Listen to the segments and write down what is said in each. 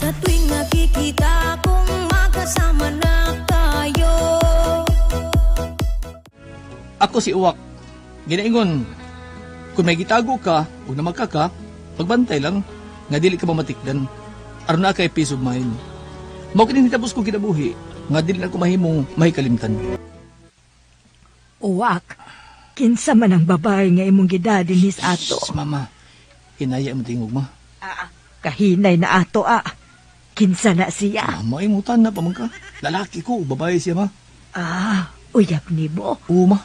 Sa tuwing nakikita kong magkasama na tayo. Ako si Uwak. Ginaingon, kung may gitago ka o namagka ka, pagbantay lang, nga dili ka mamatikdan. Aron na kay peace of mind. Mao kini nitapos ko kinabuhi, nga dili na ko mahimong mahikalimtan. Uwak, kinsa man ang babae nga imong gidadi nis ato. Shh, mama, hinaya mo tingog ma. Kahinay na ato ah. Kinsa na siya? Mama, imutan na pa man ka. Lalaki ko, babae siya ma. Ah, uyab ni mo. Oo ma.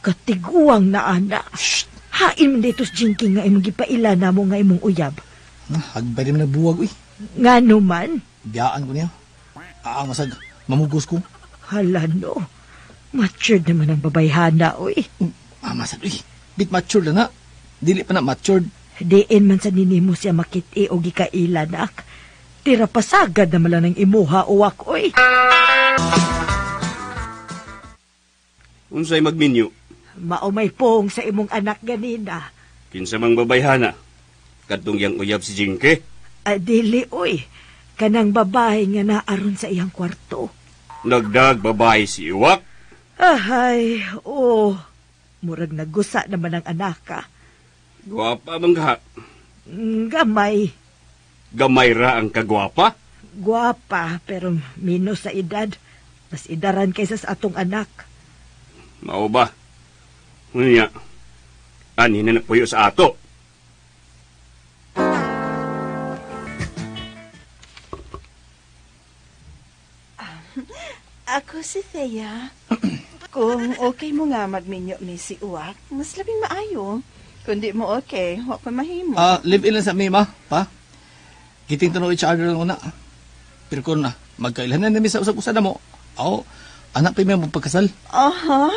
Katiguang na ana. Shh. Hain man dito sa Jinky nga imong gipaila na mo nga imong uyab. Ah, hagbay rin nagbuwag uy. Nga naman. Biyaan ko niya. Ah, masag, mamugos ko. Hala no. Matured naman ang babayhana uy. Ah, masag uy. Bit mature na na. Dili pa na matured. Diin man sa ninimo siya makit-i o gikaila nak. Tira pasagad naman lang ng imuha uwak uy. Unsay magminyo? Maumay pong sa imong anak ganina. Kinsa mang babayhana? Kadtong yang uyab si Jinky? Dili oy. Kanang babae nga naaron sa iyang kwarto. Nagdag babae si Iwak? Ahay, oh. Murag nagusa naman ang anak ka. Gwapa man ka. Gamay. Gamay ra ang kagwapa? Gwapa, pero minus sa edad. Mas idaran kaysa sa atong anak. Mao ba? Unya, ani na napuyo sa ato. Ako si Thea. Kung okay mo nga magminyo mi si Uwak, mas labing maayo. Kung di mo okay, wa pa mahimo. Live-in lang sa mi, ma, pa. Kiting tuno each other lang una. Pero kung na, magkailan na nami sa usag-usa na mo. Aw, anak pa may magpagkasal. Aha,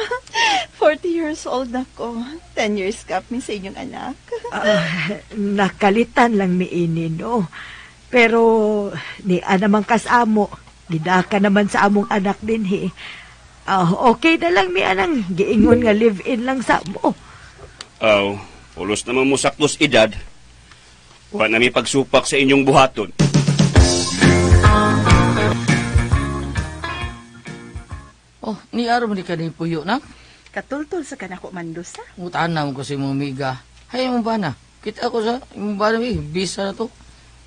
40 years old na ko. 10 years gap mi sa inyong anak. Nakalitan lang mi ini, no? Pero, ni anamang kasamo, gidaka naman sa among anak din, he. Okay na lang mi anang giingon nga live-in lang sa mo. Aw, ulos naman mo saktos edad. Wa na mi pagsupak sa inyong buhaton. Oh, ni araw ni ka ni puyo na? Katultol sa kanako mandusa. Utan na mo kasi mong miga. Hay, imong bana. Kita ko sa imong bana, eh, bisa na to.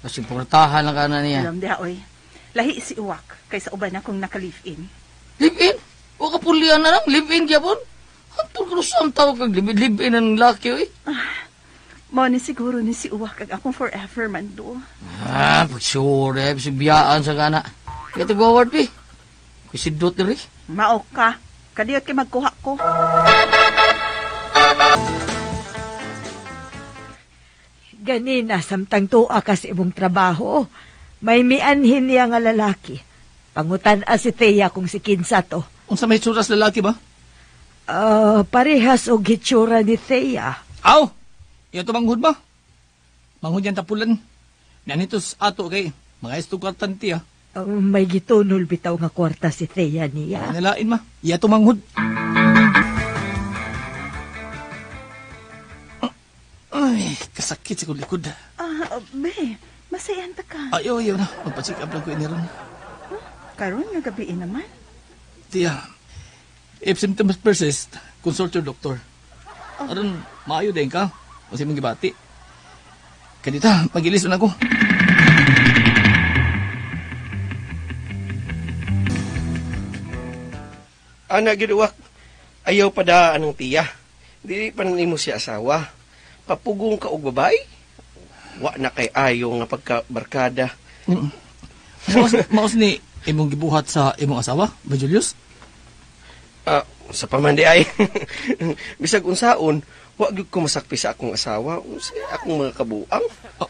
Kasi portahan lang ka na niya. Alam diha, oy. Lahi si Uwak kaysa uban akong naka-live-in. Live-in? Wa ka pulian na lang. Live-in gyapon. Hantol ko sa tawag kag live-in ang laki, oy. Ah, mao ni siguro ni si Uwak ag akong forever mando. Ah, pag-sure, eh, biyaan sa kana. Kaya tag-award, eh. Kusidot diri. Mao ka. Kadiyot kay magkuha ko. Ganina, samtang tuwa ka sa imong trabaho, may mianhin niya nga lalaki. Pangutan a si Thea kung si kinsa to. Unsa may hitsura sa lalaki ba? Parehas og hitsura ni Thea. Aw! Iya to manghud ba? Manghud yan tapulan. Nanitos ato kay mga isto kwartan tiya. May gitunol bitaw nga kwarta si Thea niya. Nalain ma. Iya to manghud. Ay, kasakit sa likod. Be, masayan ta ka. Ayaw, ayaw na. Magpa-check up lang ko ini ron. Huh? Karon nga gabi naman. Tiya, if symptoms persist, consult your doctor. Oh. Aron, maayo din ka. Kasi mong gibati. Kadita, mag-ilis na ako. Ana, giduwak. Ayaw pa daan ang tiya. Dili pa nimo siya asawa. Papugong ka og babae. Wa na kay ayo nga pagkabarkada. Maos ni imong gibuhat sa imong asawa, ba Julius? Sa pamandi ay. Bisag unsaon, wa gyud ko masakpi sa akong asawa, unsa akong mga kabuang.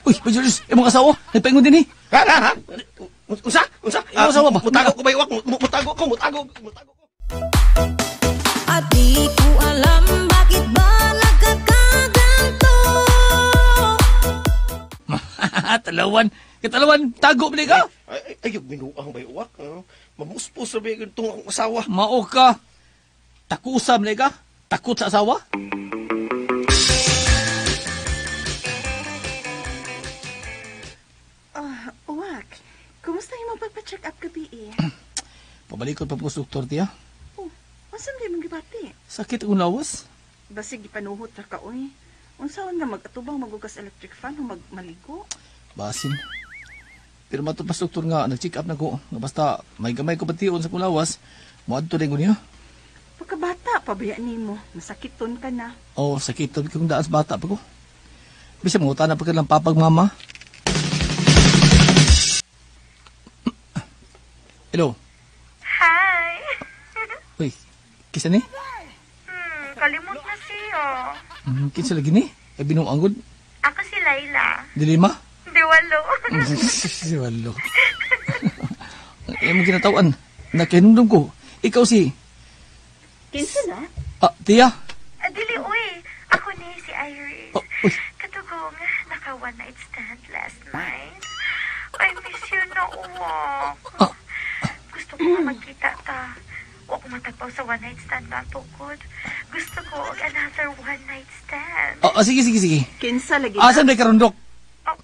Uy, ba Julius, imong asawa, nagpaingon din eh. Ha, ha, ha? Unsa? Unsa? Imong asawa ba? Mutago ko ba iwak? Mutago ko, mutago, mutago ko. At di ko alam bakit ba nagkakaganto. Talawan, katalawan, tago ba ka? Ay, ay, binuang ba iwak? Mamuspos na ba yung itong akong asawa? Mao ka. Takusam na ka? Takot sa asawa? Uwak, Kumusta imong pagpa-check up gabi eh? Pabalikod pa po sa doktor, tiya. Oh, unsa man imong gibati? Sakit akong lawas. Basig gipanuhot ra ka oy. Unsaon nga mag-atubang magugas electric fan o magmaligo? Basin. Pero matod pa sa doktor nga, nag-check up na ko. Nga basta may gamay ko bation sa akong lawas, moadto din ko niya. Pagkabata pa baya nimo, masakiton ka na. Oh, sakit kong daan sa bata pa ko. Bisa mangutan na pa ka lang papag mama. Hello. Hi! Uy, kisa ni? Kalimot na siya. Kinsa lagi ni? Ay binuang gud. Ako si Laila. Dilima? Di walo. Si walo. Ay mo ginatawan. Nakahinumdum ko. Ikaw si... Kinsa na? Ah, tiya. Dili, uy. Ako ni si Iris. Oh, uy. Katugong, naka one night stand last night. I miss you na, uwak. Ah. Gusto ko nga magkita ta. Wa ko matagpaw sa one night stand na tukod. Gusto ko og another one night stand. Ah, ah, sige, sige, sige. Kinsa lagi na? Asa na karon, Dok? Oh,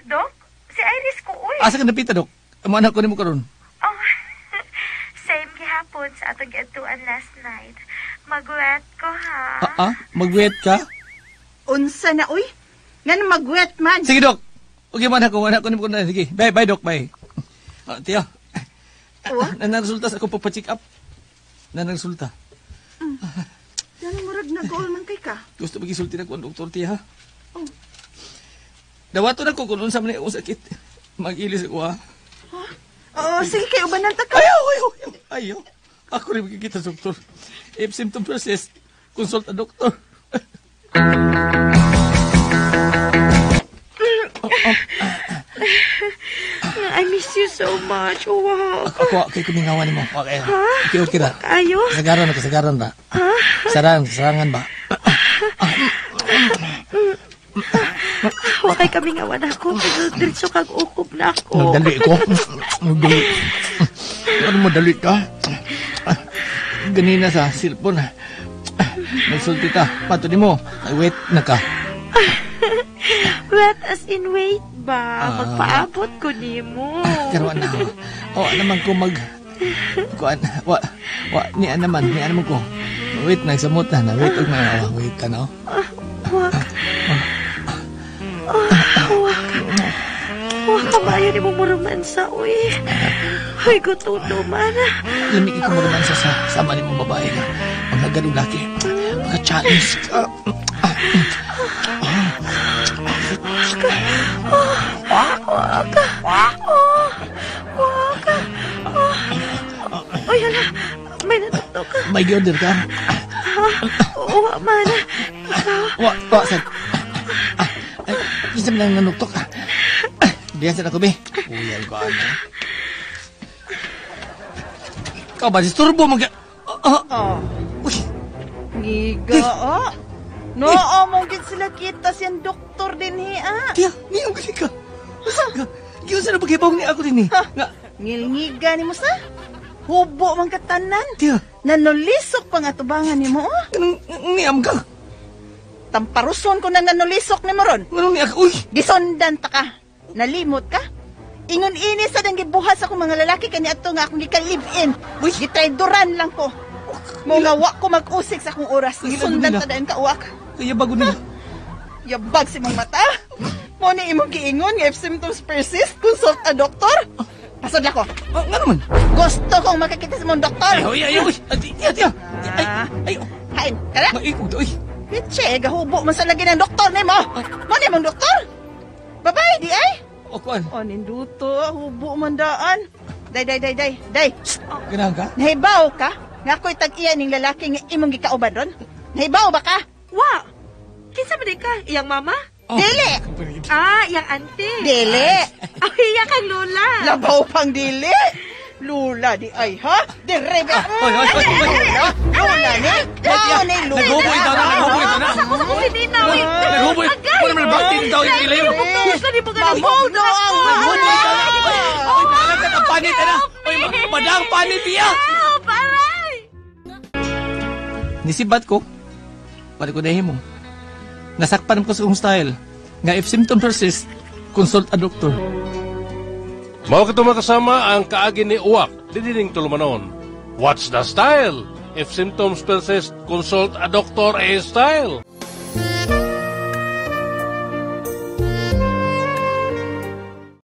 Dok? Si Iris ko, uy. Asa ka napita, Dok? Amo anak ko nimo karon. Oh, same gihapon sa atong giadtuan last night. Magwet ko, ha? Ah, ah, magwet ka? Unsa na oy? Ngan magwet man. Sige, Dok. Okay, man ako, anak ko nimo karon. Sige. Bye, bye, Dok. Bye. Ah, tiya. Oh? Nanaresulta sa akong pagpa-check up. Nanaresulta. Yan murag nag-goal man kay ka. Gusto magisulti na ko ang doktor, tiya. Oh. Dawato na ko kung unsa man ni akong sakit. Mag-ilis ako, ha? Oo, sige kay ubanan ta ka. Ayaw, ayaw, ayaw. Ayaw. Ako rin magkikita sa doktor. If symptom persist, consult a doctor. I miss you so much. Uwak. Ako, kay kumingawan nimo. Okay. Okay, okay ra. Ayo. Kasagaran na, kasagaran ra. Saran, kasarangan ba? Wa kay kami nga wala ko. Pero diretso kag ukob na ako. Nagdali ko. Nagdali. Ano mo dali ka? Ganina sa cellphone. Nagsulti ta. Pato ni mo. Wait na ka. Wait as in wait ba? Ah. Magpaabot ko nimo. Karoon na. O, naman ko mag... Kuan, wa, wa, niya naman, niya naman ko. Wait, nagsamot na. Na, wait, og mga, wait ka na. Wak. Ah, wak. Wak, kabayo ni mo murumansa, uy. Ay, gututo man. Lamig ko mo naman sa sama ni mong babae ka. Mga ganong laki. Mga challenge ka. Wak. Oh, wak. Oh. Uy, hala. May natutok ka. May giorder ka? Wa man. Ikaw. Wa, wa, sa... Ay, kinsa man lang nanuktok. Diyan sa nako, be. Uyal ko, ano. Ikaw ba, disturbo mo. Oh. Uy, Ngiga, oh. No, oh, mong gid sila kita siyang doktor din hi, ah. tiya, niyong gali ka. Usa ka. Giyon sa napaghibaw ni ako din eh. Nga, Ngilngiga nimo sa? Hubo man katanan. tiya, Nanulisok pa nga tubangan nimo, oh. ganun, niyam ka. Tamparuson ko na nanulisok nimo ron. Ganun niya ka, uy. Gisondan ta ka. Nalimot ka. Ingon ini sa dang gibuhat sa akong mga lalaki kani adto nga akong gika-live-in. Uy. Gitrayduran lang ko. Mo nga wa ko mag-usik sa akong oras. Ay, Sundan nila. ta dayon ka uwak. Kaya bago nila. Yabag si mong mata. Mo ni imong giingon nga if symptoms persist, consult a doctor. Pasod ako. Ah, nga naman. Gusto kong makakita sa mong doktor. Ay, ay, ay, uy. Ay, tiya, tiya. Ay, ay, oh. Hain, kala. Maikog to, uy. Bitche, gahubo man sa lagi ng doktor nimo. Mo ni mong doktor. Babay, di ay. O, kuan. O, ninduto, hubo man daan. Day, day, day, day, day. Shh! Ganahan ka? Nahibaw ka? Nga ako'y tag-iya ning lalaki nga imong gikauban ron? Nahibaw ba ka? Wa. Kinsa man di ka? Iyang mama? Oh. Dili! Ah, iyang auntie. Dili! Ay, iya kang lola. Labaw pang dili! Lula di ay, ha? Dire ba? Oy, oy, oy, oy. Lula! Lula ni! Mao ni Lula! Naghubo ito na, naghubo ito na. Sa ko sa kusinina, uy. Naghubo ito. Wala man bakit yung tao yung ilayo. Mamuno ang Naghubo ito na. Oy, oy, pangat ang panit na. Oy, madang panit iya. Ah, paray! Nisibat ko. Pwede ko dahil mo. Nasakpan ko sa kong style. Nga if symptom persist, consult a doctor. Mao kato, mga kasama, ang kaagi ni Uwak dinhining tulumanon. What's the style? If symptoms persist, consult a doctor, a style.